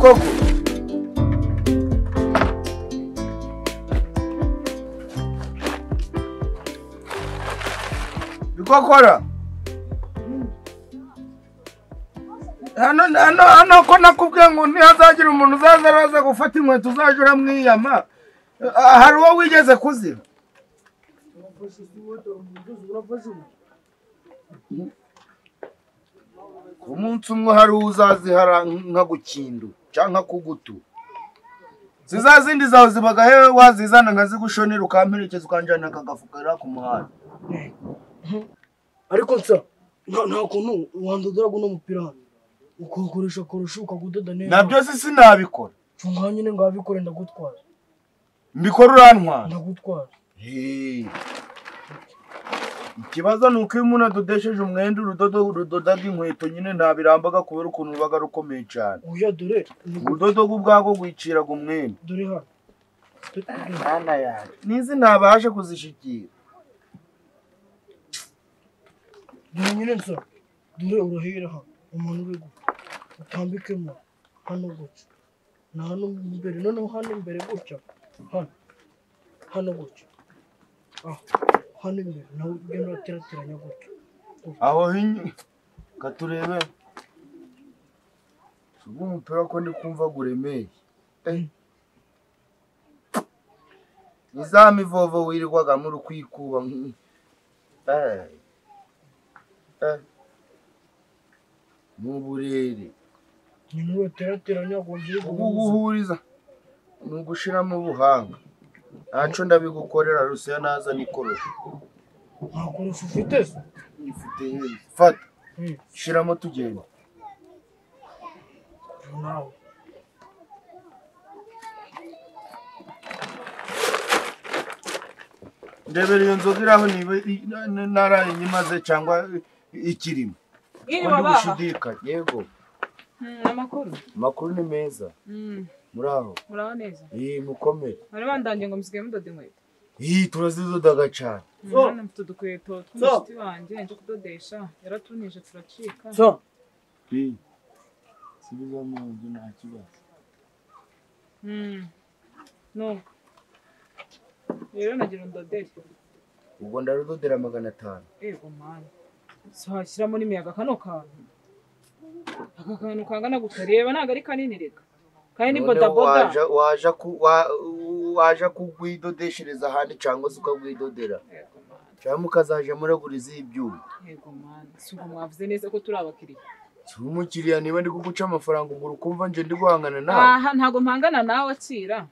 Bikoko. Bikokora. Hano hano hano ko nakubwiye ngo ntihazagira umuntu uzaza araza gufata inkweto uzaje uramwiyama. Hari uwo wigeze kuzira? Ku munsi umwe hari uzazihara nka gukindu cyangwa kugutu. Zizazindi zawe zibaga hewe wazizana nkazigushonera ukamperekeza ukanjana akagafukara ku muhanda. Ariko nsa nta kuntu wandodora guno mupira hano ukokoresha korosha ukagudoda neza. Nabyo sinabikora. Cunga nyine ngo abikore ndagutwara. Mbikora urantwara. Ndagutwara. Ikibazo nuko iyo umuntu adodesheje umwenda urudodo rudodaga inkweto nyine ntabirambaga kubera ukuntu rubaga rukomeye cyane. Oya dore urudodo rw'ubwago rwiciraga umwenda. Dore hano. Mwana yanjye nizi ntabasha kuzishikira. Dore nyine nsa dore urahira hano umuntu uri gutya utambikemo hano gutya na hano imbere noneho hano imbere gutya hano hano gutya hano imbere nawe ugenda uraterateranya gutya aho hinyu katurebe ubwo umupira ko ndi kumva guremeye ni za mivovo wirirwaga muri kwikuba n'uburere nyine uraterateranya uguhuriza ni ugushiramo ubuhanga. Ntaco ndabigukorera Rusiya naza nikorosho. Nta korosho ufite se? Ifite fata shiramo tugenda. Nawe ndebera iyo nzoga iraho niba naraye nyimaze cyangwa ikirimo. Gushidikanya yego. Amakuru. Amakuru ni meza. Muraho. Muraho neza. Mukomere. Bari bandangiye ngo musigaye mudoda inkweto. Turazidodaga cyane. Hano mfite udukweto tw'umushuti wanjye nje kudodesha yaratunije turacika. Subiza mu nzu nta kibazo. No. Rero nagira ndodere. Ubwo ndarudodera 500. Yego mwana. So hashyiramo n'imiyaga kano kantu. Aka kantu kangana gutareba ntago ari kanini reka. Kandi ni bodaboda. Waje kugwidodeshereza ahandi cyangwa se ukagwidodera. Cyangwa mukazaje muraguriza ibyuma. Yego mwana. Si ubwo mwavuze neza ko turi abakiriya. Si umukiriya niba ndi kuguca amafaranga ubwo ukumva nje ndi guhangana nawe. Aha ntago mpangana nawe akira.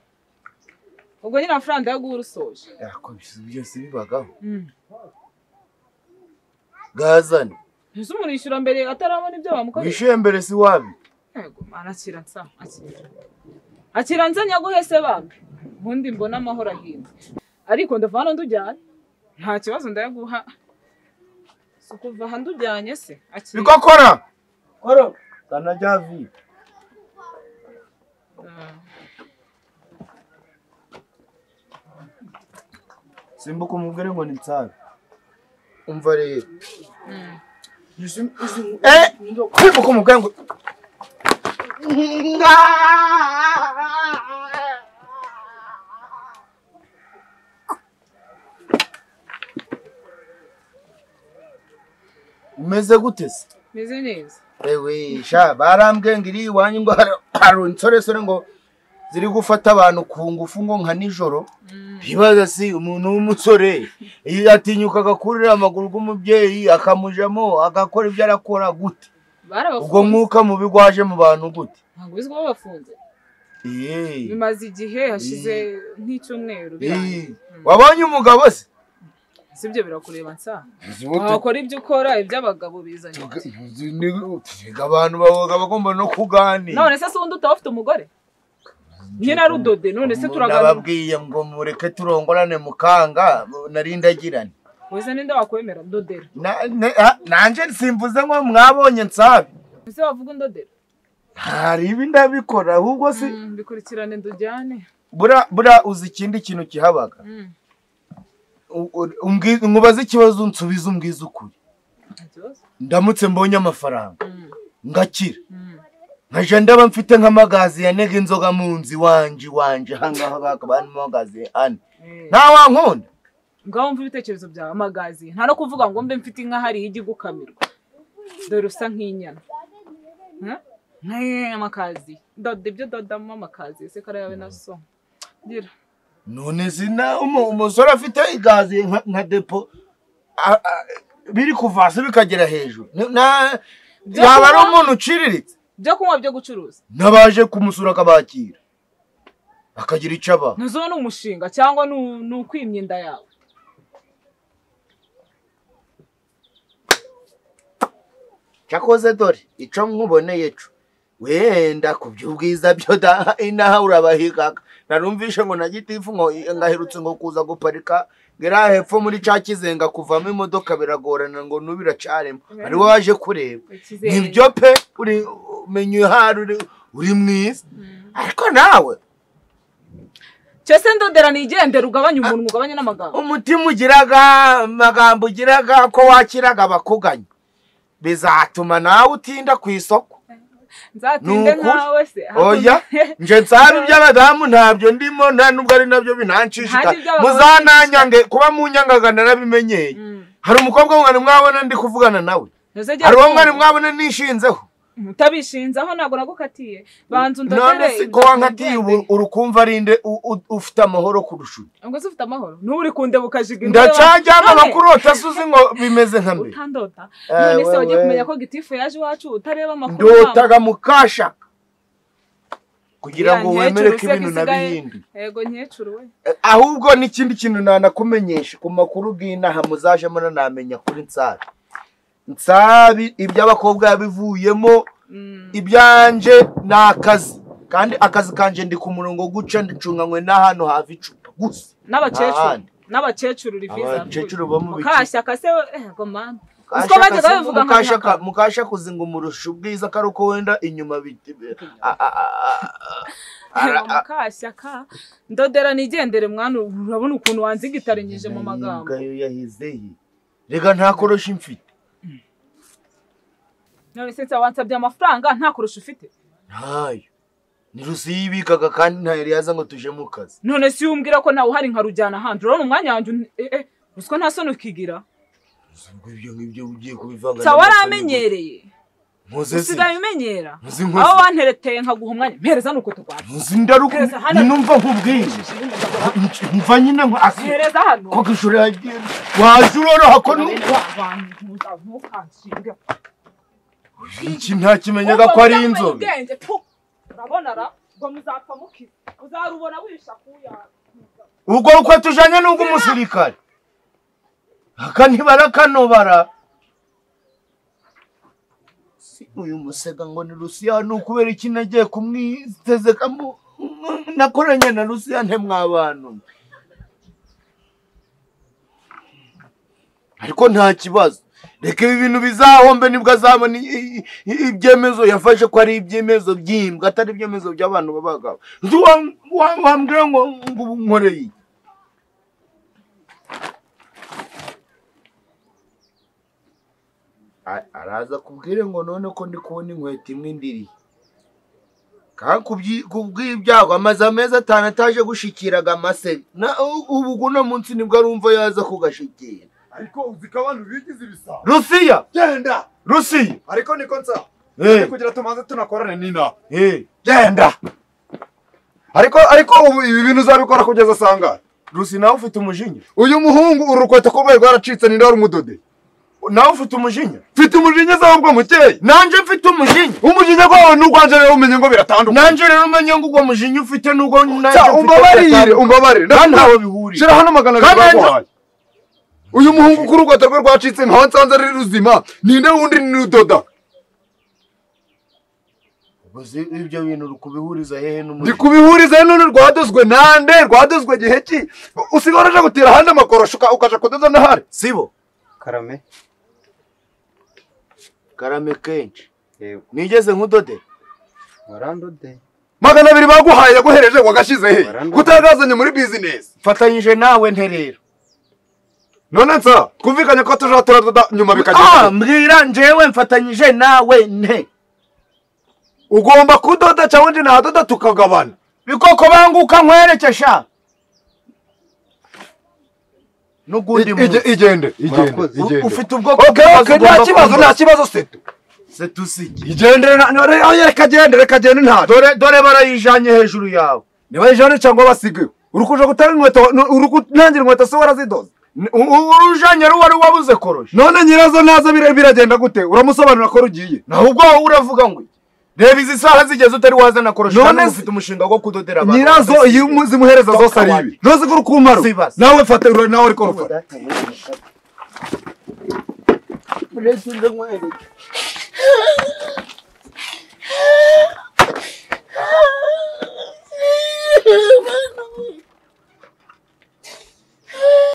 Ubwo nyine amafaranga yo guhura usoje. Yako byose bibagaho. Gazane. Ese umuntu yishyura mbere atarabona ibyo bamukoreye? Wishyuye mbere si wabi. Yego mwana akira nsa akira. Akira nza nyaguhese bambe. Ubundi mbona amahoro ahinda. Ariko ndava hano ndujyanye. Nta kibazo ndayaguha. Si ukuva aha ndujyanye se? Akira. Bikokora. Kora. Kanajya vi. Simbuka umubwire ngo ni nsabe. Umva rero. Simbuka umubwire ngo umeze gute se? Meze neza. Ewe sha barambwiye ngo iri iwanyu ngo hari insoresore ngo ziri gufata abantu ku ngufu ngo nka nijoro. Bibaza si umuntu w'umusore atinyuka agakurira amaguru y'umubyeyi akamujamo agakora ibyo arakora gute? Ubwo mwuka mubi gwaje mu bantu gute? Ntabwo bizwi ko bafunze. Bimaze igihe hashize nk'icyumweru birangiye. Wabonye umugabo se? Sibyo birakureba nsa. Wakora ibyo ukora iby'abagabo bizanye. Abantu baboga bagomba no kuganira. None se undi utaba ufite umugore? Nyina rudode none se turaganira. Nababwiye ngo mureke turongorane mukanga narindagirane. Wese ninde wakwemera ndodera? Nanje simvuze ngo mwabonye nsabe. Ese wavuga ndodera? Hari ibi ndabikora ahubwo si bikurikirane ndujyane. Bura uzi ikindi kintu kihabaga. Nkubaze ikibazo nsubize umbwize ukuri. Ndamutse mbonye amafaranga ngakira. Nkaje ndaba mfite nk'amagazi yanega inzoga mu nzi wanje hangaha bakaba n'amagazi ane. Nta wankunda. Ngaho mva ibitekerezo byawe amagazi. Nta no kuvuga ngo mbe mfite inka hari ijya gukamirwa. Dore usa nk'inyana. Amakazi. Doda ibyo dodamo amakazi se kara yawe na so. Gira. None sina umusore afite igazi nka depo biri kuva hasi bikagera hejuru. Na yaba ari umuntu uciriritse. Byo kunywa byo gucuruza. Nabaje kumusura akabakira. Akagira icaba. Ntuzo ni umushinga cyangwa ni ukwimya inda yawe. Cyakoze dore ico nkuboneye co. Wenda kubyubwiza byo da inaha urabahigaga. Narumvishe ngo na gitifu ngo ngaherutse ngo kuza guparika ngera hepfo muri ca kizenga kuvamo imodoka biragorana ngo nubiracaremo. Ari waje kureba. Nibyo pe uri menyu hari uri mwiza. Ariko nawe cyese ndodera nigendera ugabanya umuntu ugabanya n'amagambo. Umutima ugiraga amagambo ugiraga ko wakiraga abakuganya. Bizatuma nawe utinda ku isoko. Nzatinde nkawe se. Oya, nje nsaba iby'abadamu ntabyo ndimo nta nubwo ari nabyo binanshishika. Muzananyange kuba munyangaga narabimenyeye. Hari umukobwa mwari mwabona ndi kuvugana nawe. Hari uwo mwari mwabona nishinzeho. Utabishinzaho ntabwo nagukatiye. Banza undodere. None se ko wankatiye ubu urukumva arinde ufite amahoro kurusha. Ngo se ufite amahoro? Nturi kunde bukajiga. Ndacyajyama bakurota suzi ngo bimeze nka mbere. Utandota. None se wagiye kumenya ko gitifu yaje iwacu utareba amakuru. Ndotaga mukashaka. Kugira ngo wemere ko ibintu nabihindi. Yego nkecuru we. Ahubwo n'ikindi kintu nanakumenyesha ku makuru bw'inaha muzaje muranamenya kuri Nsabi. Nsabi iby'abakobwa yabivuyemo ibyanje nakazi kandi akazi kanje ndi ku murongo guca ndicunganywe n'ahantu hava icupa gusa n'abakecuru riviza abakecuru bo mu bicu mukashyaka se gomana uko bajyaga babivuga nka mukasha kuzinga umurusha ubwiza kari uko wenda inyuma mukashyaka ndodera nigendere mwana urabona ukuntu wanzigitarenyije mu magambo yahizeye rega nta korosha mfite. None se wansabye amafaranga nta kurusha ufite? Ntayo. Ni Rusi yibikaga kandi nta yari yaza ngo tuje mu kazi. None se umbwira ko nawe uhari nkarujyana ahandi urabona umwanya wanjye ruswa nta soni ukigira. Ubwo ibyo ngibyo ugiye kubivanga. Sa waramenyereye. Usigaye umenyera. Aho wantereteye nkaguha umwanya mpereza nuko turwana. Nzi ndaruko numva nkubwiye. Mva nyine nko mpereza hano. Ko gishura yagiye. Wajuroroha ko iki nta kimenyaga ko ari inzobe. Urabona ra ngo muzapfa mukize. Uzarubona wisha kuya. Ubwo uko tujanye n'ubwo umusirikare. Aka ntibarakanobara. Si uyu musega ngo ni Rusiya nukubera iki nagiye kumwitezeka nakoranye na Rusiya nte mwabantu. Ariko nta kibazo. Reka ibi bintu bizahombe nibwo azabona ibyemezo yafashe ko ari ibyemezo by'imbwa atari ibyemezo by'abantu b'abagabo. Wambwira ngo nkoreye. Araza kubwire ngo none ko ndi kubona inkweto imwe ndiri. Kandi kubw'ibyago amaze amezi 5 ataje gushikiraga amase. Ubu guno munsi nibwo arumva yaza kugashikira. Ariko uzika abantu bigize ibisabo. Rusiya! Genda! Rusiya! Ariko niko nsa. Kugira tumaze tunakorane nina. Genda! Ariko ubu ibi bintu uzabikora kugeza sanga. Rusi nawe ufite umujinya. Uyu muhungu urukweto ko rwari rwaracitse ni ndari umudode. Nawe ufite umujinya. Mfite umujinya zawo mukeye. Nanje mfite umujinya. Umujinya gwawe n'ugwanje rero umenye ngo biratandukanye. Nanje rero umenye ngo ugo mujinya ufite n'ugo nanje mfite. Umbabarire, umbabarire. Ntaho bihuriye. Shira hano 200 baguhaye. Uyu muhungu kuri urukweto rwe rwacitse ntaho nsanze ari ruzima. Ninde wundi ni rudoda. Uzi ibyo bintu rukubihuriza hehe n'umujinya? Ndikubihuriza none rwadozwe nande, rwadozwe gihe ki? Usigara uje gutira handi amakorosho ukaja kudoza n'ahari. Sibo. Karame. Karame kenshi. Yego. Nigeze nkudode? Warandode. 200 baguhaye yaguhereje wagashize he? Kutagazanye muri business. Mfatanyije nawe nterero. None nsa twumvikanye ko tuja turadoda nyuma bikagenda. Mbwira njewe mfatanyije nawe nte. Ugomba kudoda cyangwa nje nadoda tukagabana. Bikoko banguka nkwerekesha. Nugundi muntu. Igende. Ufite ubwoko. Okay, nta kibazo setu. Setu siki. Igende reka gende nta. Dore barayijanye hejuru yawe. Nibayijane cyangwa basige. Urukuje gutanga inkweto, urukunangira inkweto se warazidoze. Urujanye ruwari wabuze koroshe. None nyirazo naza biragenda gute? Uramusobanura ko rugiye. Naho ubwo uravuga ngo reba izi saha zigeze utari wazana koroshe kandi ufite umushinga wo kudodera abantu. Nyirazo iyo umuzimuhereza zose ari ibi. Ntuzi ko urukumaro. Nawe fata nawe ariko rufata.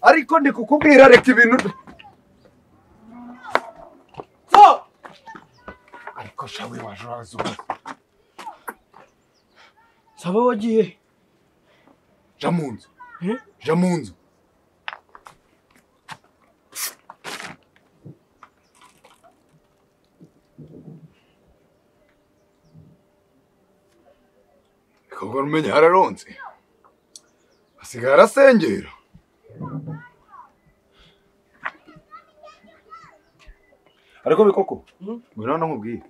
Ariko ndi kukubwira reka ibintu. So ariko shawe waje urazuka. Saba wagiye. Ja munzu. Ja munzu. Koko rumenya hararonze. Asigara arasengera. Ariko bikoko ngwino hano nkubwire.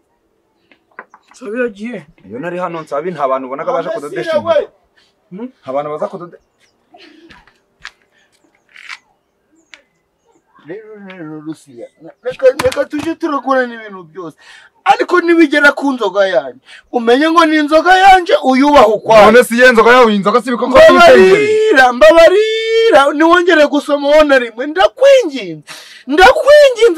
Nsabi yagiye. Iyo nari hano nsabi nta bantu ubonaga baje kudodesha. Abantu baza kudode. Rero Rusiya. Reka tuje turakorana ibintu byose. Ariko nibigera ku nzoga yanjye umenye ngo ni inzoga yanjye uyubaha ukwayo. None si yenzoga yawe inzoga si bikoko. Mbabarira niwongere gusoma wona rimwe ndakwinginze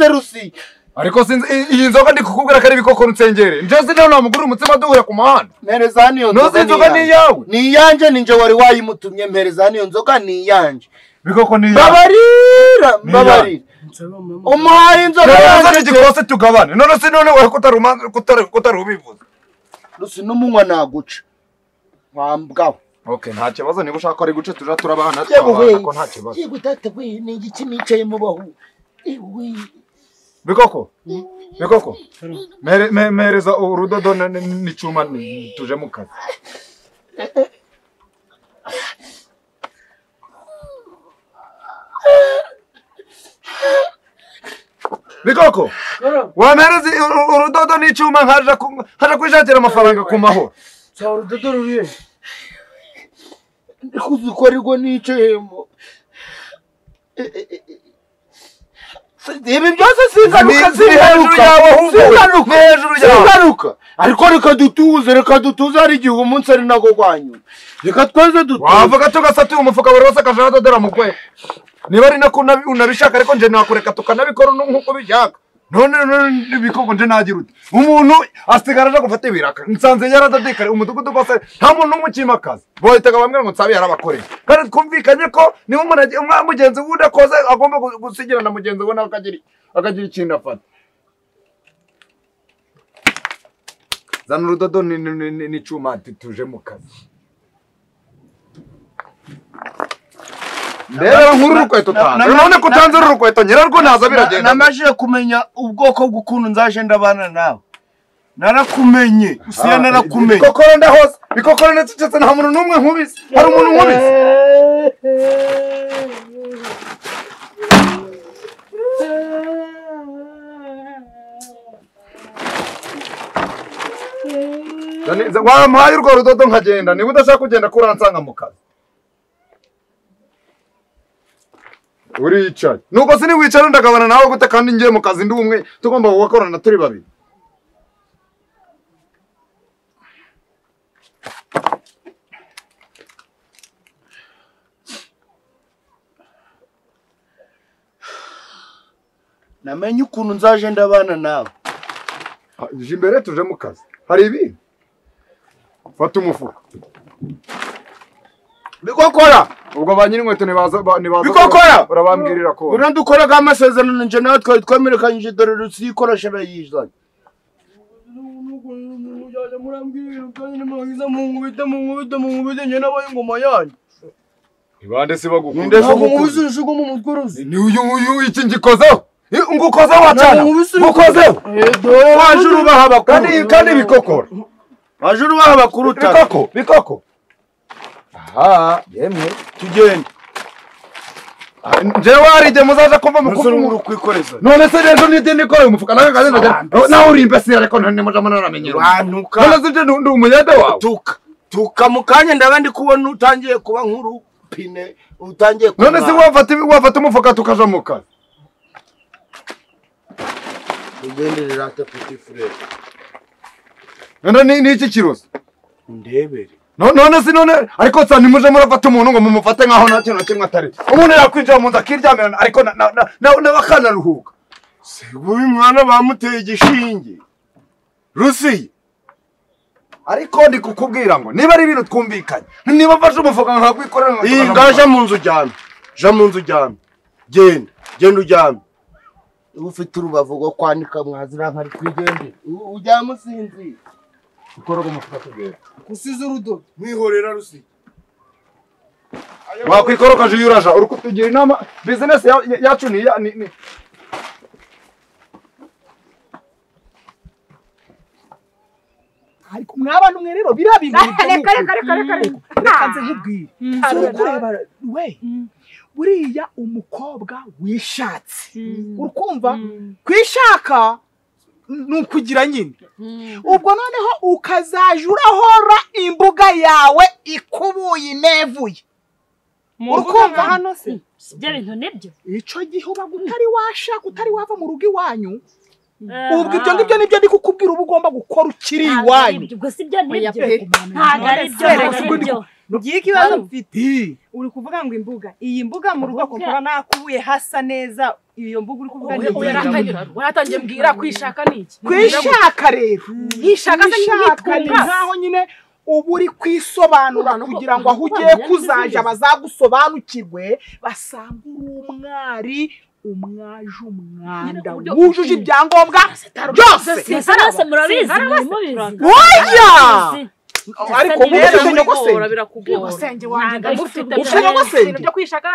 Rusiya. Ariko sinzi iyi nzoga ndi kukubwira ko ari bikoko nsengere. Nje sinzi namugura umutsima duhura ku muhanda. Mpereza hano iyo nzoga. Nzoga ni iyawe. Ni iyanjye ninje wari wayimutumye mpereza hano iyo nzoga ni iyanjye. Bikoko ni iyawe. Mbabarira. Umuhaye inzoga yanjye igikose tugabane. None si none wari kutari ubivuze. Rusi n'umunywa naguca. Wambwaho. Okay, nta kibazo niba ushaka ari guce tuja turabana twabana ko nta kibazo. Yego data we ni igiki nicaye mu bahu. Ewe. Bikoko. Bikoko. Mereza urudodo n'icuma tuje mu kazi. Bikoko. Wamereza urudodo n'icuma nkaja kwishakira amafaranga ku mahoro. Sa urudodo ruriye. Ndikuzikorerwa nicayemo. Ibi byose singaruka ziri hejuru yawe singaruka. Ariko reka dutuze hari igihe umunsi ari nago gwanyu. Reka tweze dutuze. Wavuga tugasatuye umufuka buri wese akaja adodera mu kwe. Niba ari nako unabishaka ariko nje nakureka tukanabikora nkuko bishaka. None bikoko nje nagira ute. Umuntu asigara aje gufata ibiraka. Nsanze yaradadikare umudugudu rwose nta muntu n'umwe ukimakaza. Bohitaga bamwe ngo nsabe yarabakoreye. Kandi twumvikanye ko niba umuntu umwe mugenzi we udakoze agomba gusigira na mugenzi we nawe akagira ikintu afata. Zana urudodo n'icuma tuje mu kazi. Ndeba nkuru rukweto tanze. None kutanze rukweto nyirarwo naza biragenda. Namajije kumenya ubwoko bw'ukuntu nzaje ndabana nawe. Narakumenye. Usiya narakumenye. Bikokora ndahose. Bikokora ndacecetse nta muntu n'umwe nkubise. Hari umuntu nkubise. Wampaye urwo rudodo nkagenda. Niba udashaka kugenda kuransanga mu kazi. Uricaye. Nuko sini wicara ndagabana nawe gute kandi ngiye mu kazi ndi umwe tugomba gukorana turi babiri. Namenye ukuntu nzaje ndabana nawe. Ije imbere tuje mu kazi. Hari ibi. Fata umufuka. Bikokora. Ubwo ba nyiri inkweto nibaza Bikokora. Urabambwirira ko. Urandukora ga amasezerano nje nawe twari twemerekanyije dore rusikoresha arayizanye. Ibande se bagukunda. Ni uyu iki ngikozeho. Ngukozeho wacana. Ngukozeho. Waje urubaha abakuru. Kandi bikokora. Waje urubaha abakuruta. Bikoko, bikoko. Aha, yemwe tugende. Njewe warije muzaza kumva mukuru uri kwikoreza. None se rero nide nikoreye umufuka nawe kaze ndaje. Nawe uri imbesire ariko none muja munaramenyera. Wantuka. None se ndi umunyede wawe. Tuka. Tuka mukanya ndaba ndi kubona utangiye kuba nkuru pine utangiye kuba. None se wafata umufuka tukaja mu kazi. Ugendere rata petit frère. None ni iki kiroso? Ndebere. None se none ariko sa nimuje murafata umuntu ngo mumufate nkaho nta kintu kimwe atari. Umuntu yakwinjira mu nzu akiryamira ariko na bakanaruhuka. Se uyu mwana bamuteye igishinge. Rusi. Ariko ndi kukubwira ngo niba ari ibintu twumvikanye, niba mfashe umufuka nkakwikorera ngo ngaje mu nzu ujyana. Ja mu nzu ujyana. Genda, genda ujyana. Ufite urubavu rwo kwanika mwazira nkari kwigende. Ujyama usinzi. Ukoroga umufuka tugenda. Kusiza urudodo. Mwihorera Rusi. Wakwikoroka je yuraja uri kutugira inama business yacu ni ni ariko mwabana umwe rero birabintu. Reka reka nze nkubwire. Uri kureba we buriya umukobwa wishatse. Urukumva kwishaka nukugira nyine. Ubwo noneho ukazaje urahora imbuga yawe ikubuye inevuye. Urukumva hano se ibyo bintu nibyo. Ico gihe uba utari washaka utari wava mu rugo iwanyu. Ubwo ibyo ngibyo nibyo ndi kukubwira uba ugomba gukora ukiri iwanyu. Ubwo si byo nibyo. Ntago ari byo. Ngiye ikibazo mfite. Uri kuvuga ngo imbuga. Iyi mbuga mu rugo kompora nakubuye hasa neza. Iyo mbuga uri kuvuga ni waratangiye mbwira kwishaka niki? Kwishaka rero. Kwishaka se nitwa nkaho nyine ubu uri kwisobanura kugira ngo aho ugiye kuzaja bazagusobanukirwe basanga uri umwari umwaje umwanda wujuje ibyangombwa byose. Ese murabizi mubizi. Oya! Ariko mufite nyogosenge. Nyogosenge wanjye ndamufite. Ufite nyogosenge? Ibyo kwishaka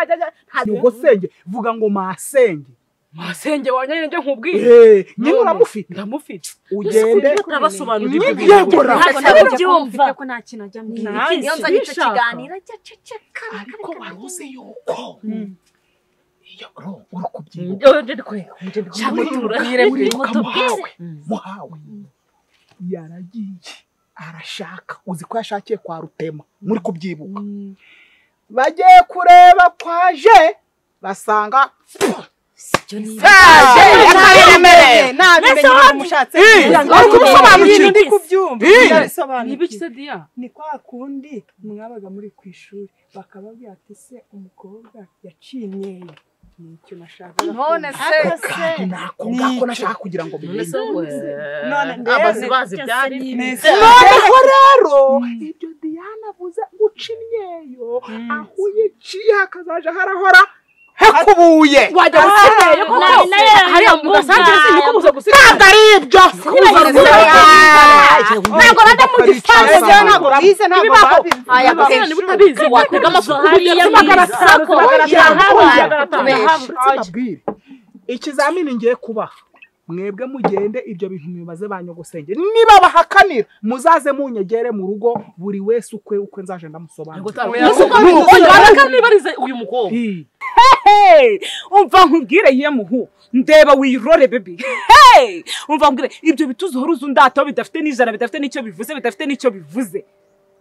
nyogosenge vuga ngo masenge. Masenge wanjye nje nkubwire. Nyine uramufite. Ndamufite. Ugende urabasobanurira ibyo. Yegora. Ntabwo ko nta kintu ajya mbwira. Iyo nzanye icyo kiganiro ajya ceceka. Ariko waruze yuko iyo uri kubyibuka. Muhawe yaragiye arashaka uzi ko yashakiye kwa Rutema muri kubyibuka. Bagiye kureba kwaje basanga Ni kwa kundi mwabaga muri ku ishuri bakababwira ati se umukobwa yaciye imyeyo. Nicyo nashaka. None se nako ngako nashaka kugira ngo bimenye. None abazi bazi byari. Noneho rero ibyo Diana avuze guca imyeyo aho uyiciye hakazaja harahora hakubuye. Wajya guciye koko hariya mu gasantere sinikubuza gusiga. Ntabwo ari ibyo. Ntabwo rada mu gisantere ntabwo bize ntabwo babizi. Aya niba utabizi wakwega amasuku ikizamini ngiye kubaha mwebwe mugende ibyo bintu mubibaze ba nyogosenge niba bahakanira muzaze munyegere mu rugo buri wese ukwe ukwe nzaje ndamusobanurira. Uyu mukobwa umva nkubwire ye muhu ndeba wirore baby. Umva nkubwire ibyo bituzo horuzu ndataho bidafite n'ijana bidafite n'icyo bivuze bidafite n'icyo bivuze.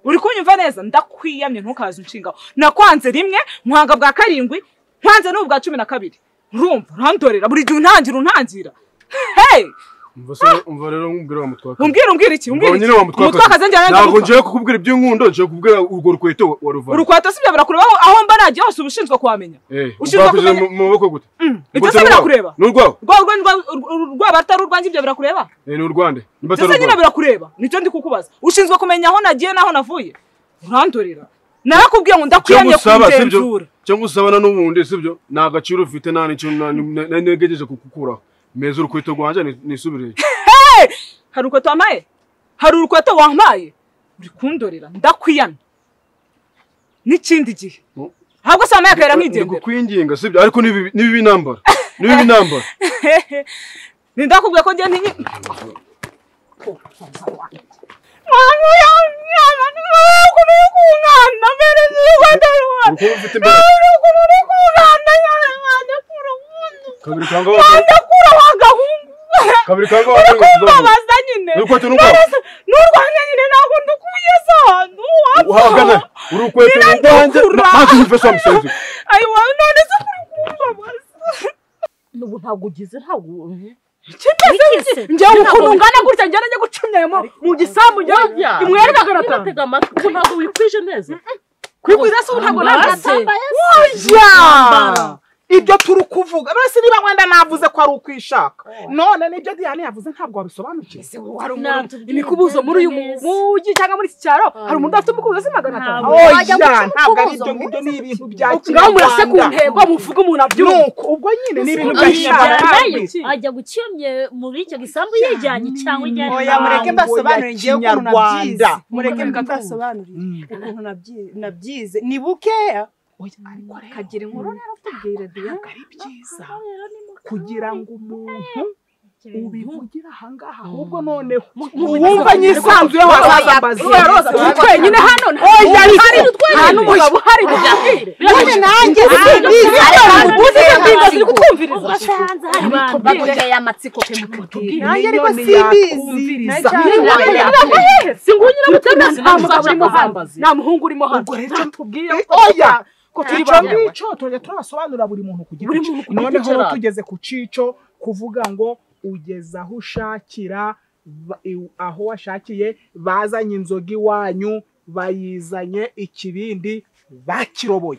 Uri kunyumva neza ndakwiyamye ntukaze unshingaho. Nakwanze rimwe nkwanga bwa karindwi nkwanze n'ubwa 12. Urumva urandorera buri gihe untangira untangira. Hey! Umva rero nkubwira wa mutwaka. Umbwira iki? Umbwira iki? Mutwaka zanjye ntabwo ngiye kukubwira iby'inkundo ngiye kukubwira urwo rukweto waruvanye. Urukweto sibyo birakureba aho mba nagiye hose ubushinzwe kuhamenya. Ushinzwe kumenya mu maboko gute? Ibyo se birakureba? Ni urwawe. Rwa batari urwanjye ibyo birakureba? Ni urwande. Nimba nyine birakureba. Nicyo ndi kukubaza. Ushinzwe kumenya aho nagiye naho navuye. Urandorera. Narakubwiye ngo ndakwiyamye kugenzura. Cyangwa usabana n'ubundi sibyo? Nta gaciro ufite nta n'icyo negejeje kukukuraho. Meza urukweto rwanje nisubireye. Hari urukweto wampaye? Hari urukweto wampaye? Uri kundorera ndakwiyamye. N'ikindi gihe. Ahubwo se wampaye akayira nkigendera. Ndikukwinginga sibyo ariko nibi binambara. Nibi binambara. Ndakubwiye ko ngiye ntinyi. Kabiri kanga urakumbabaza nyine n'urwanya nyine ntabwo ndukuye se ahantu uhagana urukwete n'urwanjye ntacyo ufasha musozi ayiwa none se kuri kumbabaza n'ubu ntabwo ugize ntabwo kimeze njyewe ukuntu ungana gutya njye najya gucumya mu gisambu njye imwere 500 tega amatwi ntabwo wikwije neza kwikwiza se ntabwo nabase oya ibyo turi kuvuga none se niba wenda navuze ko ari ukwishaka none nibyo Diane yavuze ntabwo wabisobanukiwe ese hari umuntu imikubuzo muri uyu mujyi cyangwa muri iki cyaro hari umuntu udafite umukubuzo si 500 oya ntabwo ari ibyo ngibyo ni ibintu bya ngaho murase ku ntego muvuga umuntu abyumva ubwo nyine ni ibintu bya kinyarwanda ajya gucyumye muri icyo gisambu yijyanye cyangwa ijyanye oya mureke mbasobanurire ngiye ukuntu nabyize mureke mbasobanurire ukuntu nabyize ni bukeya kagira inkuru rero tubwire Diane ari byiza kugira ngo umuntu ubivugira ahangaha ahubwo noneho uwumva nyisanzuye wazaza Roza twenyine hano oya nta n'umugabo uhari tubwire none nanjye simbizi ariko ziri kutwumviriza baguteye amatsiko pe mutubwire nanjye ariko simbizi singunyira gutema nta mugabo urimo hano nta muhungu urimo hano tubwire oya icyo ngicyo turajya turabasobanurira buri muntu ku giti cye noneho tugeze ku cico kuvuga ngo ugeze aho ushakira aho washakiye bazanye inzoga iwanyu bayizanye ikibindi bakiroboye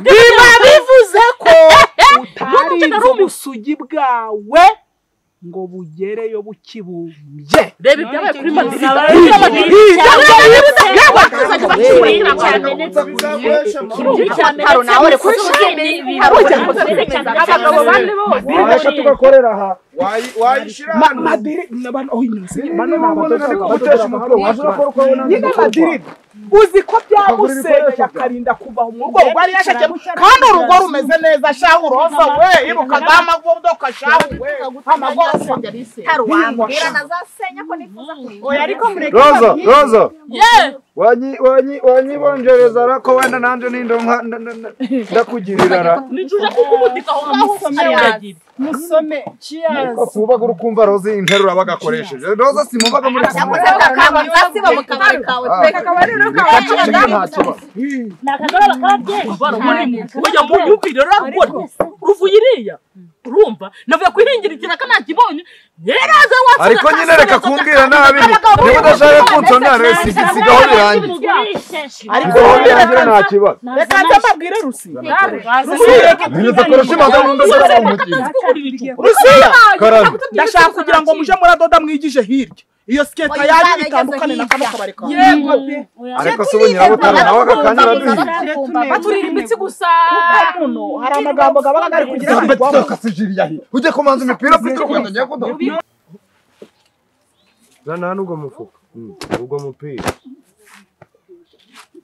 biba bivuze ko utarinze ubusugi bwawe ngo bugereyo bukibumbye reba ibyabaye kuri Madrid tugakorera aha uzi ko byamusenyeye akarinda kuva mu rugo rwari yashakiyemo kandi urugo rumeze neza shahu roza we iruka amamodoka shahu we amagorofa roza roza wanyibongereza ariko wenda nanjye nindonka ndakugirira ra nijuje kukubudika aho ngaho musome cheers ariko kubaga urukumva roza interuro bagakoresheje roza simubaga muri ruvuye iriya urumva navuye kwihingira ikiraka nakibonye nyeraza watse ariko nyine reka kumbwira nabi niba udashaka kunsomya rero sigaho birangiye ariko birangira nta kibazo reka nze mbabwire Rusi Rusiya ndashaka kugira ngo muje muradoda mwigije hirya iyo sketa yari itandukane na kano kabari kawe yego ariko se ubu nyirabutare nawe agakanya araduhiye baturira imitsi gusa muno hari amagambo gabaga ari kugira ngo ujye kumanza imipira ufite urwanda ngiye kudoda zana hano ubwo mufuka ubwo mupira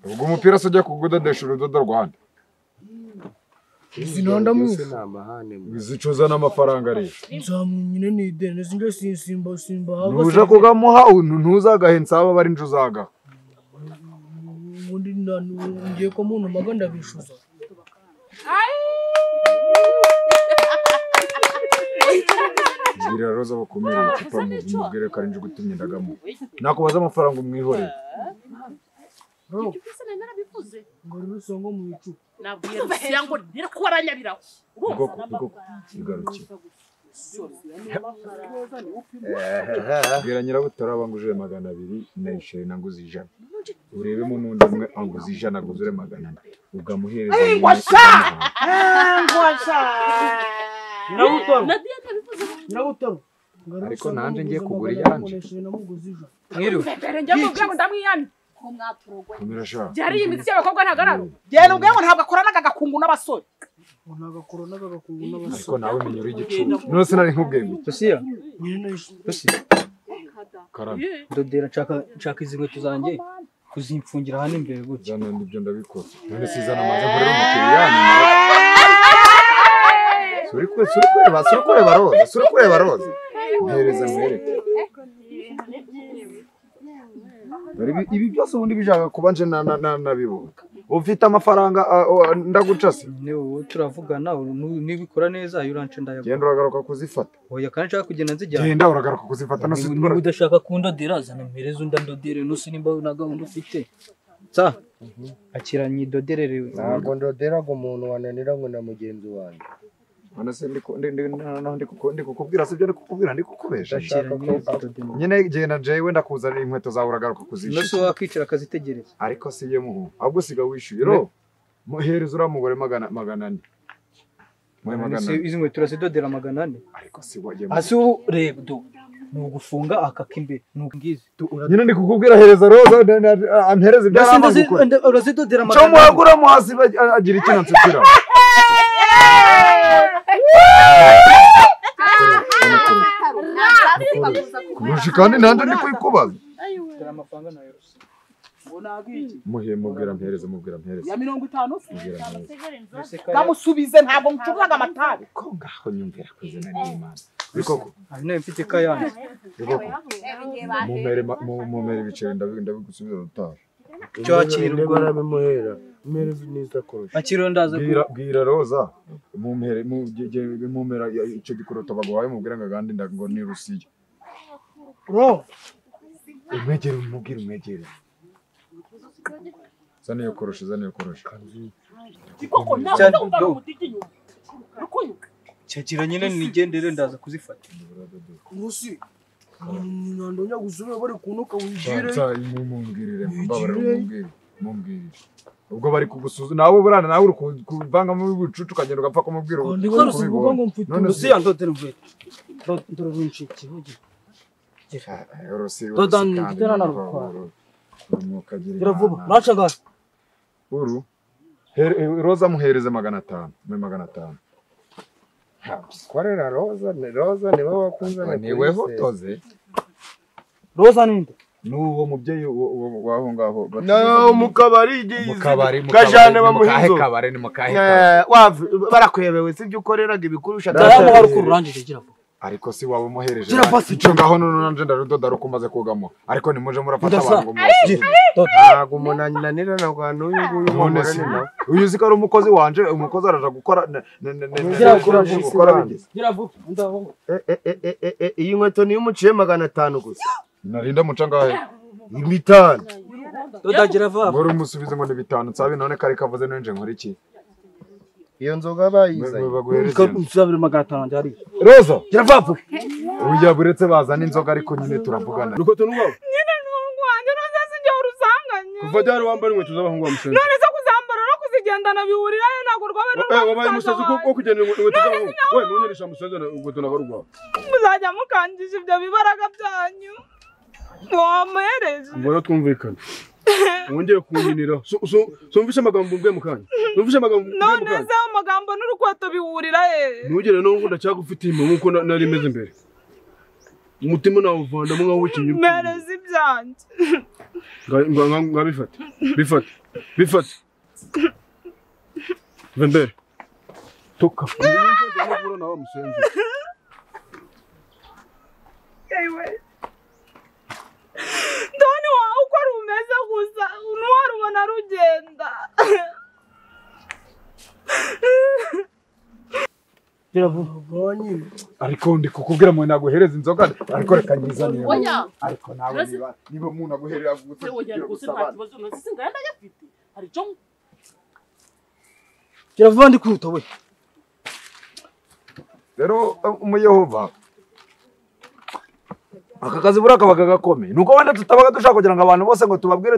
ubwo umupira se ujya kugudodesha urudodo rwanda sinonda mufu izicuza n'amafaranga rero nzamunyine ni ideni sinjye simba simba nuja kugamuha ntuzagahe nsaba bari nje uzagaha ubundi ngiye ko muntu maga ndabishuza Bwira Roza bakumira icupa mubwire ko ari nje gutumye ndagamuha nakubaza amafaranga umwihorere ngo rusongo mu icupa nabwiye Rusiya ngo ntireko aranyabiraho igarukira bwira nyirabutare abangujije 200 na isheri nanguze 100 urebemo n'undi umwe anguze 100 aguzure 400 ugamuhereza nyirabutaro ariko nanjye ngiye kugura iyanje mwiriwe njye mubwira ngo ndamwiyamye byari iyi mitsi y'abakobwa ntagararo genda ubwe ngo ntabwo akoranaga agakungu n'abasore ariko nawe menya uri igicucu none sinari nkubwiye ngo Rusiya Rusiya ndodera nshaka izi nkweto zanjye kuzimfungira hano imbere gutya zana ibyo ndabikora none sizana amazi nkorera umukiriya suri kureba Roza suri kureba Roza mpereza nkwereke Ibi byose ubundi bishaka kuba nje nabibona. Ufite amafaranga ndaguca se. Ne wowe turavugana nibikora neza ayo urance ndayaguha. Genda uragaruka kuzifata. Oya kandi nshaka kugenda nzijyana. Genda uragaruka kuzifata no niba udashaka kundodera zana mpereza undandodere nusi nimba na gahunda ufite. Sa akira nyidoderere. Ntabwo ndoderaga umuntu wananiranywe na mugenzi wanjye. None se ndi kukubwira sibyo ndi kukubwira ndi kukubesha. Nyine genda jewe ndakuzanira inkweto zawe uragaruka kuzishyura. Nose wakicara akazitegereza. Ariko si ye muhu ahubwo siga wishyuye ro. Muhereza ura mugore 400. Mwe 400. Izi nkweto urazidodera 400. Ariko si waje. Asi ubu reba do nugufunga akakimbe nugize. Nyine ndi kukubwira hereza roza ampereza ibyo arama. Urazidodera 400. Cyo muhagura muhasi agira ikintu nsutira. Kurusha kandi nanjye ndi kuyikubaza. Muhe mubwira mpereze mubwira mpereze. Ya 50 se. Kamusubize ntabwo mucuruzaga amatabi. Ko ngaho nyumvira kuzina n'Imana. Bikoko. Ari nayo mfite kayanze. Bikoko. Mumere mumere ibiceri ndabigusubiza utaha. Cyo akira ubwo barabimuhera. Mpereze neza kurusha. Akiro ndaza bwira Roza mumere mumera icyo gikoroto baguhaye mubwira ngo gandi ngo ni Rusiya. Ro. Umwegere umubwire umwegere. Zana iyo korosha zana iyo korosha. Kikoko ntabwo ndumva umutiki nyuma. Rukunyuka. Cyakira nyine nigendere ndaza kuzifata. Rusi. Nyandonya gusubira bari kunuka wigire. Mumbwirire mbabara mumbwire mumbwirire. Ubwo bari kugusuza nawe burana nawe uri kuvanga mu bucucu ukagenda ugapfa kumubwira ubu. Rusiya ndodera mvuye. Ndodera runshiki hugi. Rusiya. Dodan ndodera na rukwa. Gira vuba nacaga. Uru Roza muhereze 500 mwe 500. Korera Roza Roza niwe wakunzanye. Niwe hotoze. Roza ninde? Nuwo mubyeyi waho ngaho. No mukabari mukabari kajane bamuhinzo. Kabare ni mukahe. Barakwebewe sibyo ukoreraga ibikurusha. Ndaramuha rukururangije gira vuba. Ariko si wawe umuhereje. Icyo ngaho none nanje ndarudoda rukumaze kugamo. Ariko nimuje murafata abantu ngo musubize. Ntago umuntu ananira na rwa n'uyu nguyu mumurane nawe. Uyu uzi ko ari umukozi wanje, umukozi araja gukora gukora bigeze. Gira vuba ndaho. Iyi nkweto niyo umuciye 500 gusa. Narinda muca ngahe? 5. Dodagira vuba. Ngoro umusubize ngo ni 5 nsabe none kare kavuze nje nkora iki? Iyo nzoga bayizanye. Nsabire 500 njari. Roza, gira vuba. Uya buretse bazana inzoga ariko nyine turavugana. Rukoto n'ubwo. Nyine n'ubwo wanjye none sinjye urusanganye. Kuva ryari wambara inkweto z'abahungu wa musenzi? None se kuzambara no kuzigendana bihurirayo ntabwo rwaba n'urwa. Wabaye umusazi ko kugenda inkweto z'abahungu. We nunyeresha musenzi inkweto nabarugwa. Muzajya mukangisha ibyo bibaraga byanyu. Wamuhereje. Mbona twumvikana. Wongeye kunyinira. Sumvishe amagambo mbwe mukanya. Sumvishe amagambo mbwe mukanya. None se amagambo n'urukweto bihurira he? Ntugere no ngo ndacyagufitiye impuhwe nkuko nari meze imbere. Umutima nawe uvandamo nkaho wikinye. Mpereza ibyanjye. Nga bifate. Bifate. Bifate. Vembere. Toka. Nawe musenzi. Ewe. Ndoni wawe uko rumeze gusa ntiwarubona rugenda. Ariko ndi kukubwira mwe naguhereza inzoga ariko reka nyizanire. Ariko nawe niba umuntu aguherera gusa. Gira vuba ndi kwihuta we. Rero umuyehova aka kazi buriya kabaga gakomeye nuko wenda tutabaga dushaka kugira ngo abantu bose ngo tubabwire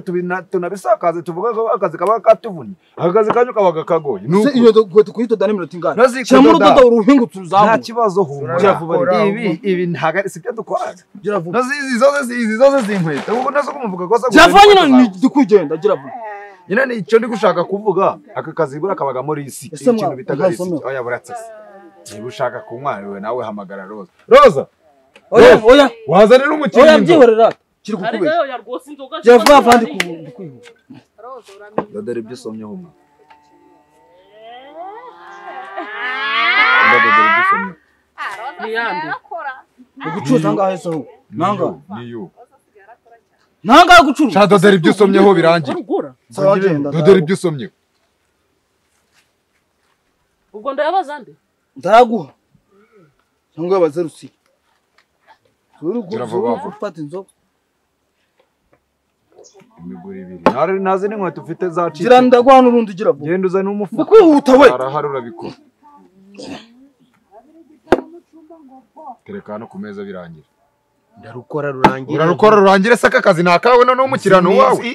tunabisakaze tuvuge ko akazi kaba katuvunnye aka kazi kanyu kabaga kagoye nuko iyo dukweto kuyitoda n'iminota ingana shyiramo urudodo uruhingutse uruzamuye nta kibazo humura ibi ntago ari sibyo dukora izi zose zinkweto ubu nazo kumuvuga kosa gira vuba nyine ndi kugenda gira vuba nyine ni icyo ndi gushaka kuvuga aka kazi buriya kabaga muri isi ikintu bitaga isi oya buratse niba ushaka kunywa nawe hamagara Roza Roza Oya oya wazanira umukiriya oya byihorera kiri kukubeshya gira vuba vuba ndi kwihuta dore ibyo usomyeho mwa dore ibyo usomyeho niyande ugucuruza angahe se ho nanga niyo Nanga gucuruza. Sha dodera ibyo usomyeho birangira. Dodera ibyo usomyeho. Ubwo ndayabaza nde? Ndaguha. Cyangwa yabaze Rusi. Ufata inzoga. Imiguru ibiri. Nari nazi n'inkweto ufite zacitse. Gira ndaguha n'urundi gira vuba. Genda uzane umufuka. Kwihuta we. Arahari urabikora. Tereka hano ku meza birangira. Ndarukora rurangira. Urarukora rurangira se aka kazi nakawe none umukirano wawe.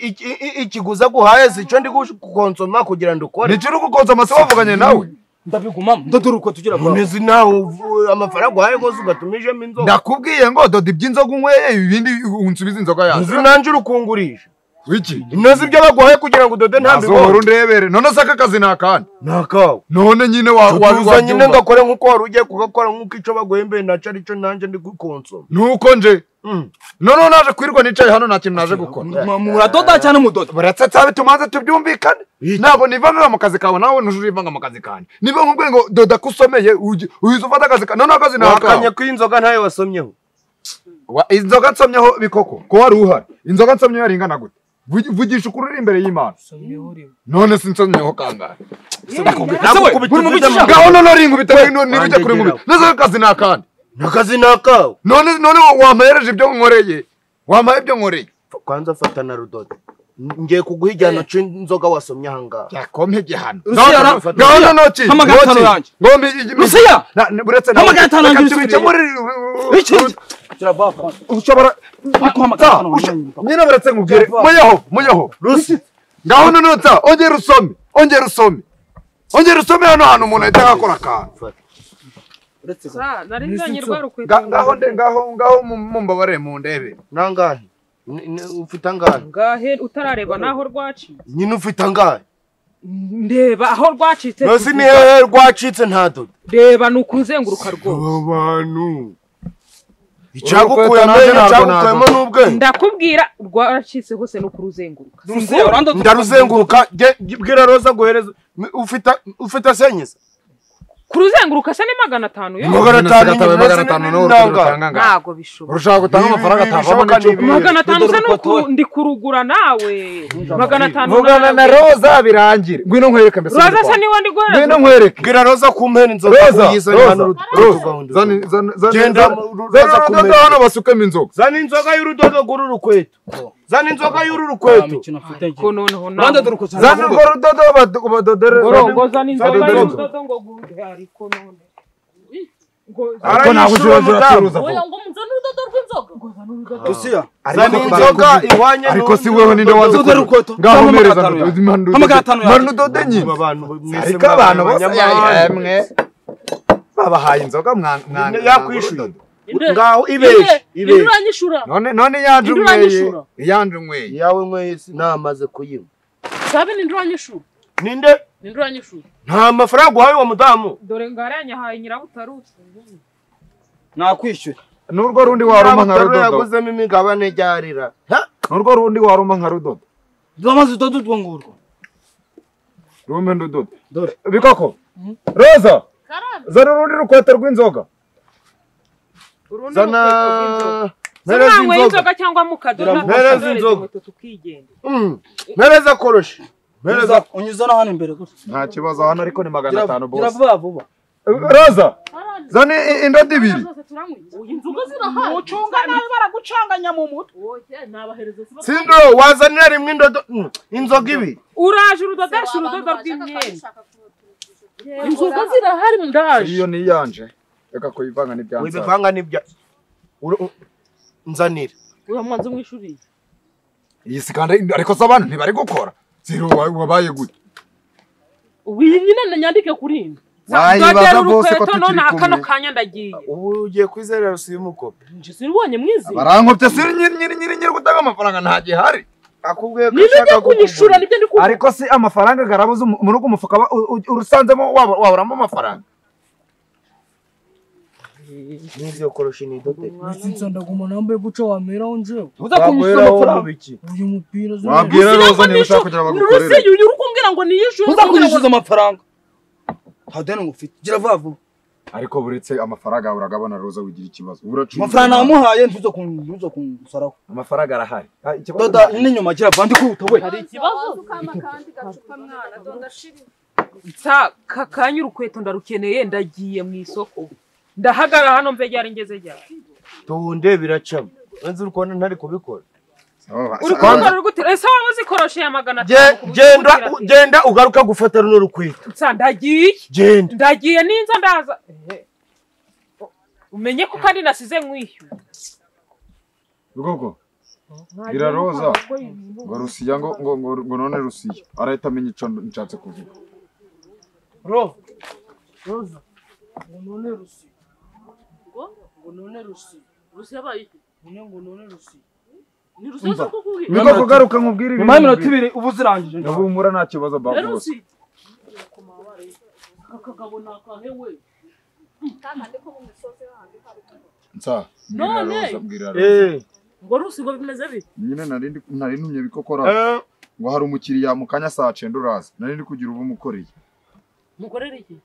Ikiguza guhaye si cyo ndi gukonsoma kugira ndukore. Ni cyo uri gukonsoma se wavuganye nawe. Ndabigumamo ndaduruko tugira vuba. None nawe amafaranga guhaye gose ugatumijemo inzoga. Ndakubwiye ngo doda iby'inzoga unyweye ibindi unsubize inzoga yanjye. Nzi nanje urukungurisha. Wiki? Nzi ibyo baguhaye kugira ngo udode nta mbibona. Azohora undebere. None se aka kazi nakandi. Nakawe. None nyine wa nyine ngakore nkuko wari ugiye kugakora nkuko ico baguhembeye naco arico nanje ndi gukonsoma. Nuko nje. None naje kwirwa nicaye hano nta kintu naje gukora. Muradoda cyane mudoda. Buratse tsabe tumanze tubyumvikane. Ntabwo nivanga mu kazi kawe nawe ntujurivanga mu kazi kanje. Niba nkubwiye ngo doda kusomeye uyiza ufata akazi none akazi nakawe. Wakanye ko inzoga ntayo wasomyeho. Inzoga nsomyeho bikoko ko wari uhari. Inzoga nsomyeho yari ingana gute? Vugisha ukuri uri imbere y'Imana. None sinsomyeho kangahe? Ngaho none uri inkubita nirujya kuri nkubita. None akazi nakandi. Nakazi nakawe. None wampereje ibyo nkoreye. Wampaye ibyo nkoreye. Kwanza fata na rudodo. Ngiye kuguha igihano c'inzoga wasomye aha ngaha. Yakompe igihano. Ngaho none ki? Rusiya! Buretse nawe. Ushobora nyine buretse nkubwire muyeho muyeho Rusi ngaho none nta ongera usome ongera usome ongera usome hano hantu umuntu ahita akora akantu. Ngaho nde ngaho ngaho mumbabarire mundebe. Nangahe? Ufite angahe? Ngahe utarareba naho rwacitse. Nyine ufite angahe? Ndeba aho rwacitse. Nose ni hehe rwacitse nta dodo. Reba nukuzenguruka rwose. Abantu. Icyagukuyemo n'ubwenge. Ndakubwira rwacitse hose no kuruzenguruka. Ndaruzenguruka bwira Roza guhereza ufite senyeza. Kuruzenguruka se ni 500 yo. 500 no ntago bishoboka. Urushaka gutanga amafaranga atavamo n'icyo. 500 se nuko ndi kurugura nawe. 500 vugana na Roza birangire. Ngwino nkwereke mbese. Roza se niwe ndi guhereza. Ngwino nkwereke. Bwira Roza kumpera inzoga kuyizana hano rudodo. Zani genda Roza kumpera hano basukemo inzoga. Zani inzoga y'urudodo guru rukweto. Zani inzoga y'uru rukweto. Ko noneho nawe. Zani urwo rudodo badodere. Ngo zani inzoga y'urudodo ngo guhe ariko none. Ariko ntabwo ucuruza. Oya ngo munzane urudodo rw'inzoga. Rusiya. Zani inzoga ihwanye ariko si wewe ninde wanze ngaho mpereza manu dode nyine. Ariko abantu bose yemwe babahaye inzoga mwana yakwishuye. Ngaho ibeje ibeje. Uranyishura. None yanje unyweye. Yanje unyweye. Yawe unyweye namaze kuyinywa. Sabe ni nduranyishura. Ninde? Ni nduranyishura. Nta mafaranga uhaye uwo mudamu. Dore ngaranyahaye nyirabutarutse. Nakwishyura. Nurwo rundi waruma nka rudodo. Yaguzemo imigabane ryarira. Nurwo rundi waruma nka rudodo. Dwamaze udodo utwo ngurwo. Rume ndudodo. Dore. Bikoko. Roza. Zana urundi rukweto rw'inzoga. Zana mpereza inzoga cyangwa mukadoda. Mpereza inzoga. Mpereza koroshe. Mpereza unyuza hano imbere gusa. Nta kibazo hano ariko ni 500 bose. Gira vuba. Roza. Zana indodo ibiri. Inzoga zirahari. Ucunga nabi baragucanganya mu mutwe. Sindo wazanira rimwe indodo inzoga ibiri. Uraje urudodesha urudodo rw'imyenda. Inzoga zirahari ndaje. Iyo ni yanje. Reka kuyivanga n'ibyanza. Wibivanga n'ibya nzanira. Uyu mwanzo mwishuriye. Iyi sikanda ariko sabana ntibari gukora. Zero wabaye gute? Uyu nyine nyandike kuri ino. Wayibaza bose ko tukiri kumwe. Kano kanya ndagiye. Ubu ugiye kwizera Rusiya umukope. Nje sinubonye mwizi. Barankopye siri nyiri gutanga amafaranga nta gihari. Akubwiye ko ushaka kunyishura nibyo ndi kuvuga. Ariko si amafaranga garabuze muri ugo mufuka urusanzemo waburamo amafaranga. Nizyo koroshe ni dote. Nsinza ndaguma nambaye guca wamera onje. Uza kunyishura amafaranga. Uyu mupira zo. Wabwira Roza niba ushaka kugira bagukorere. Rusiya uyu uri kumbwira ngo niyishure. Uza kunyishuza amafaranga. Nta deni ngufite. Gira vuba vuba. Ariko buretse amafaranga uragabana Roza wigira ikibazo. Uracuruza. Amafaranga namuhaye ntuzo kunsaraho. Amafaranga arahari. Ikibazo. Doda n'inyuma gira bandi kuta we. Hari ikibazo. Kandi gacupa mwana donda shiri. Nsa kakanya urukweto ndarukeneye ndagiye mu isoko. Ndahagara hano mve ryari ngeze ryari. Tunde biracamo. Nzi urukona ntari kubikora. Urukona rugutira ese waba uzikoroshe ya 500. Genda ugaruka gufata runo rukweto. Nsa ndagiye. Genda. Ndagiye ninza ndaza. Umenye ko kandi nasize nkwishyura. Rugoko. Gira Roza. Ngo Rusiya ngo ngo none Rusiya. Arahita amenya ico nshatse kuvuga. Roza. Ngo none Rusiya. Ngo none Rusiya. Rusiya bayi. Ngo none Rusiya. Ni Rusiya zo kukubwira. Niko kugaruka nkubwira ibintu. Nyuma y'iminota 2 ubu zirangije. Ndabumura nta kibazo ba bose. Kakagabo nakahewe. Nsa. None. Roza. Ngo Rusi ngo bimeze bite? Nyine nari ntumye bikokora. Ngo hari umukiriya mu kanya saa 9 uraza. Nari ndi kugira ubu mukoreye. Mukorere iki?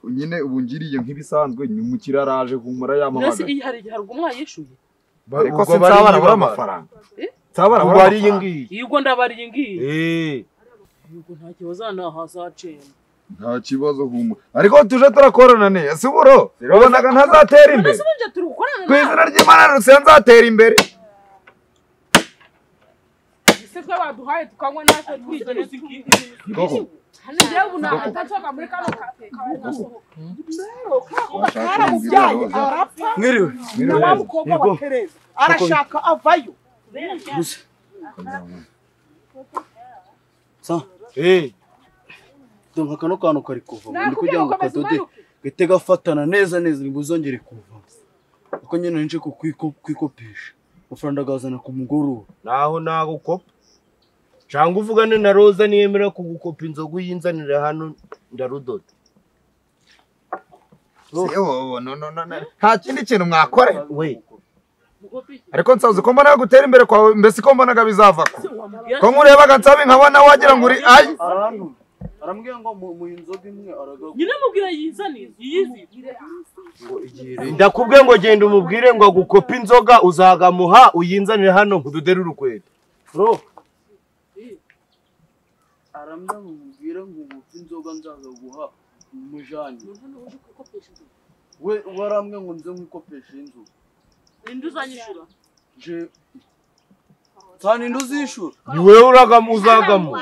Nyine ubu ngiriye nk'ibisanzwe ni umukiriya araje kumura yamamaga. Nese iyi hari umwayishuye. Ariko se nsabara bura amafaranga. Nsabara bura bari ngiyi. Yugo ndabari ngiyi. Yugo nta kibazo naha saa 9. Nta kibazo humura. Ariko tuje turakorana ne. Si buro. Ubonaga ntazatera imbere. Turi gukorana. Ku izina ry'Imana Rusiya nzatera imbere. Ese twe baduhaye tukanywa natwe twigire. Koko. Hano njyewe ubu natacoka muri kano kasohoka. Karamubyaye arapfa. Mwiriwe. Na wa mukobwa wa Tereza arashaka avayo. Sa. Ndumva kano kantu kari kuva ndi kugira ngo kadode gahite gafatana neza neza ntibuzongere kuva. Uko nyine nje kwikopesha. Amafaranga agazana ku mugoroba. Naho nagukopa. Cyangwa uvugane na Roza niyemera kugukopa inzoga uyinzanira hano ndarudoda. No. Nta kindi kintu mwakore. We. Ariko nsazi ko mbona gutera imbere kwawe mbese ko mbonaga bizava ko. Ko nkurebaga nsabe nkabona wagira ngo uri ayi. Arambwiye ngo mu inzoga imwe aragaguha. Nyine mubwira yizanize yizire. Ndakubwiye ngo genda umubwire ngo agukope inzoga uzagamuha uyinzanire hano nkududere urukweto. Bro. Arambwiye ngo mubwire ngo ngupe inzoga nzagaguha umujanye. We warambwiye ngo nze nkwikopeshe inzoga. Ninde uzanyishura? Je Tsani nduzishura. Ni wewe uragamu uzagamu.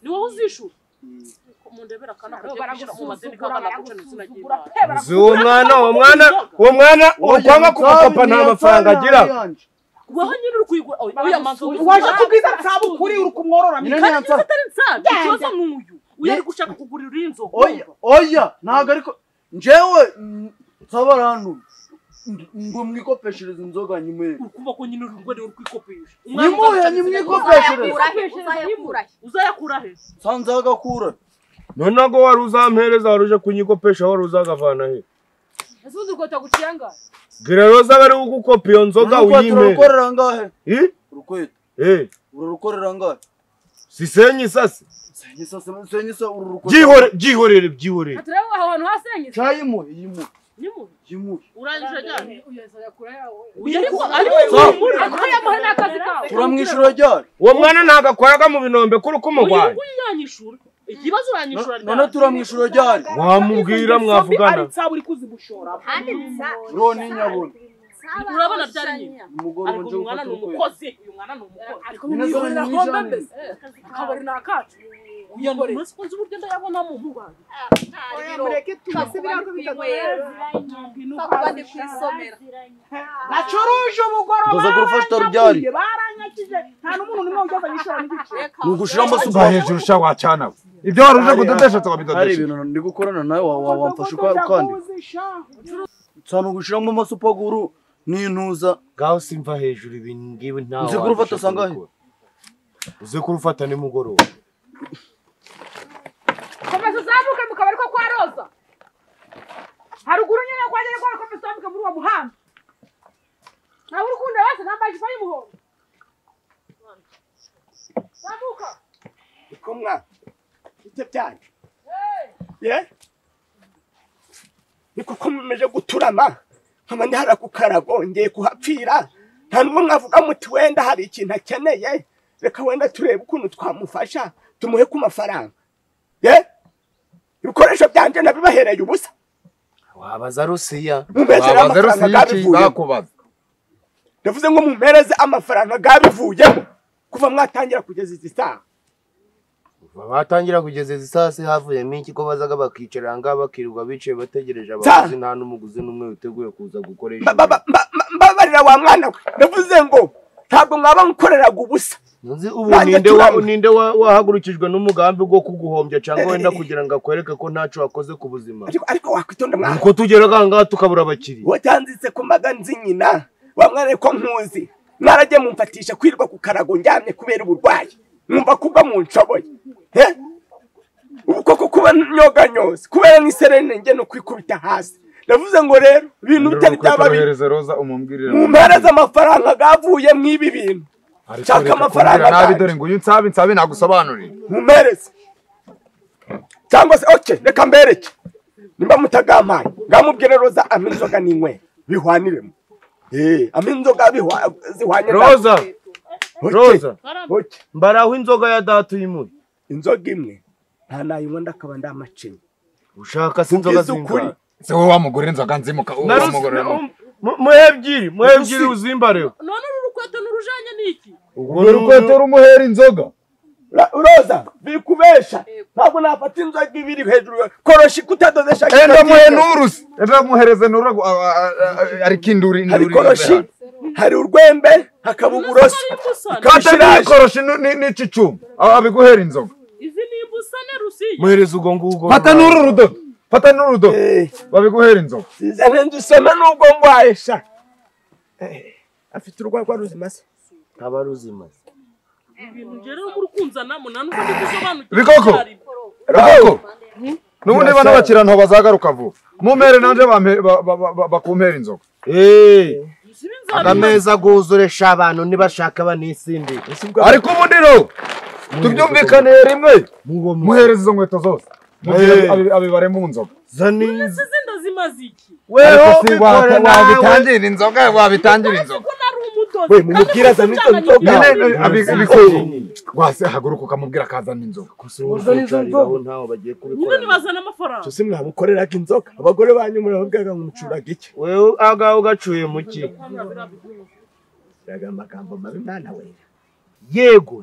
Ni wowe uzishura. Mundebera kana kujya mu madeni kangana guca n'izina ry'Imana. Uwo mwana ukwanga kumukopa nta mafaranga agira. Waho nyine uri kuyigura oya manzo waje kubwiza nsaba ukuri uri kumworora kandi atari nsaba ikibazo n'uyu uyu ari gushaka kugurira inzoga. Oya ntago ariko njewe nsaba arantu ngo mwikopeshereze inzoga nyimwe. Ukumva ko nyine uri ngwere uri kwikopesha. Nimuhe nimwikopeshereze. Uzayakura he? Sanze agakura. None ngo wari uzampereza wari uje kunyikopesha wari uzagavana he? Ese uzi urukweto guciye? Gira Roza bari ugukopa iyo nzoga uyimere. Urukorera ngahe? Urukweto. Urukorera ngahe? Sisenye isase. Senye isase urukweto. Byihorere byihorere. Atureba aho hantu hasenye. Cyayimuhe yimuhe. Yimuhe. Urangije ryari? Turamwishura ryari? Uwo mwana ntago akoraga mu binombe kuri kumugwaye. Uyu ikibazo uranyishura ryari? None turamwishura ryari? Wamubwira mwavugana. Ari nsaba uri kuzimushora. Roni nyabona. Urabona byari nyine. Ariko uyu mwana ni umukozi. Uyu mwana ni umukozi. Ariko mwihorera kombe mbese. Akabari ni akacu. Uyu munsi kunzi uburyo ndayabona mu mubanyi. Oya mureke tubase biriya bitatwera. Kuba kwisomera. Nacuruje umugoroba. Ndoza kurufata ryari? Baranyakije nta n'umuntu nimwe ugeze anyishura n'igice. Nugushira amasuka hejuru sha wacana. Ibyo wari uje kudodesha tukabidodesha. Hari ibintu ndi gukorana nawe wamfasha ukandi. Nsano gushiramo amasupaguru n'intuza. Gaho simva hejuru ibintu ngibi ntawe. Nzi kurufata sangahe? Uze kurufata nimugoroba. Komeza uzamuke mu kabari ko kwa Roza. Haruguru nyine kwa nyine kwa komeza uzamuke muri uwo muhanda. Nawe urukunda bose nambaye ijipo y'umuhondo. Zamuka. Ikomwa. Ite byanyu. Ye? Niko ko mumeje guturama nkaba ndi hara ku karago ngiye kuhapfira. Nta n'umwe mwavuga muti wenda hari ikintu akeneye, reka wenda turebe ukuntu twamufasha tumuhe ku mafaranga. Ye? Ibikoresho byanje nabibahereye ubusa. Wabaza Rusiya. Wabaza Rusiya iki bakubaza. Ndavuze ngo mumpereze amafaranga gabivuyemo kuva mwatangira kugeza izi saha. Kuva batangira kugeza izi saha se havuyemo iki ko bazaga bakicara nga bakirirwa bicaye bategereje abaguzi nta n'umuguzi n'umwe witeguye kuza gukoresha. Mbabarira wa mwana we. Ndavuze ngo ntabwo mwaba mukoreraga ubusa. Nzi ubu ninde wahagurukijwe n'umugambi wo kuguhombya cyangwa wenda kugira ngo akwereke ko ntaco wakoze ku buzima. Ariko wakwitonda mwana. Uko tugeraga ngaha tukabura abakiriya. Watanzitse ku maga nzi nyina. Wamwana ko nkuzi. Naragiye mumfatisha kwirwa ku karago njyamye kubera uburwayi. Mwumva kubwa munshoboye. He? Ubu koko kuba nyoga nyose kubera n'iserene nge no kwikubita hasi. Ndavuze ngo rero ibintu bitari byaba bihereze Roza umumbwirire. Mumpereze amafaranga gavuye mwibi bintu. Shaka amafaranga nabi dore ngo uyu nsabe nagusobanurira. Mumpereze. Cyangwa se okay reka mbereke. Nimba mutagampaye ngamubwire Roza ampe inzoga ninywe bihwaniremo. Ampe inzoga zihwanye. Roza. Roza. Mbaraho inzoga ya data uyimuri. Inzoga imwe nta nayinywa ndakaba ndamacinya. Ushaka se inzoga zingana? Se wowe wamugurira inzoga nzimuka wamugurira. Muhe ebyiri uzimbareho. None uru rukweto nurujanye niki? Urwo rukweto rumuhera inzoga. Roza bikubesha ntabwo nafata inzoga ibiri hejuru koroshi kutadodesha. Enda muhe nurusi. Enda muhereze nuru arikinduri induri. Hari koroshi, hari urwembe, hakaba uburoso. Kata koroshi n'iki cyuma abiguhera inzoga. Izi ni imbusane Rusiya. Muhereze ugo ngugo. Fata nuru rudodo. Fata n'urudo babiguhera inzoga. Sizane ndusema nubwo ngwaye sha. Afite urwagwa ruzima se? Ntaba ruzima. Ibintu ngere muri kunzanamo nta nuko ndi gusobanukirwa. Bikoko. Bikoko. Nubundi bana bakira bazagaruka vuba. Mumere nanje bakumpera inzoga. Agameza guzuresha abantu nibashaka banisindi. Ariko ubundi ro tubyumvikane rimwe. Muhereze izo nkweto zose. Abibare mu nzoga. Zani zimaze iki? Weho wabitangira inzoga wabitangira inzoga. We mumubwira zana izo nzoga. Wase haguruka ukamubwira akazana inzoga. Ntaho bagiye kubikora. Nyine nibazana amafaranga. Cyose mwamukoreraga inzoga. Abagore banyu murababwiraga ngo mucuraga iki? Wewe aga ugacuye muki? Amagambo mabi mwana we. Yego.